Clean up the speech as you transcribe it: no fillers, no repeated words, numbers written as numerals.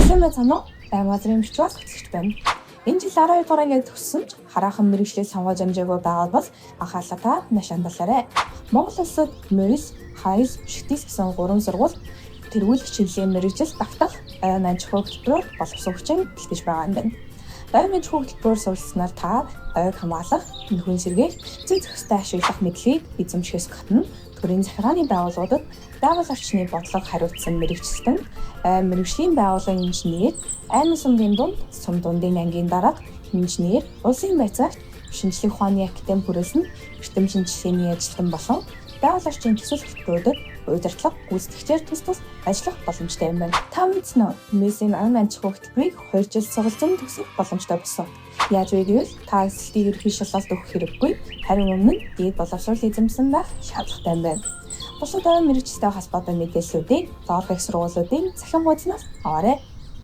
Сайн байцгаана уу? Байн газрын бичвэр хөтлөгч байна. Энэ жил 12 дугаар анги төгссөн ч хараахан мэргэжлээ сонгож амжаагүй байгаа бол анхаарлаа та маш хандуулаарай. Монгол улсад морил, хаял, шигтээс гэсэн гурван сургууль тэргүүлэх чиглэлийн мэргэжил давтах ойн аж ахуй хөтөлбөрөөр боловсон хүчин бэлтгэж байгаа юм байна. Ойн аж ахуй хөтөлбөрөөр суралцсанаар та ойг хамгаалах, нөхөн сэргээх, зүй зохистой ашиглах мэдлэгийг эзэмшихээс гадна төрийн захиргааны байгууллагуудад байгаль орчны бодлого хариуцсан мэргэжилтэн, ой мэргэжлийн байгууллагын инженер, аймаг сумын дунд, сум дундын ангийн дарга, инженер, улсын байцаагч, шинжлэх ухааны академи хүрээлэн эрдэм шинжилгээний ажилтан болон байгаль орчны төсөл хөтөлбөрүүдэд удирдлага гүйцэтгэгчээр тус тус ажиллах боломжтой юм байна. Та мэдсэн үү? MESS-ийн оюун аж ахуй хөтөлбөрийг 2 жил суралцсан төгсөх боломжтой болсон. Яаж вэ гэвэл та эсэлтийн ерөнхий шалгалт өгөх хэрэггүй, харин өмнө нь дээд боловсрол эзэмсэн байх шаардлагатай юм байна. Бусад оюун мэргэжилтэй холбоотой мэдээллүүдийг доорх их сургуулиудын цахим хуудаснаас аваарай.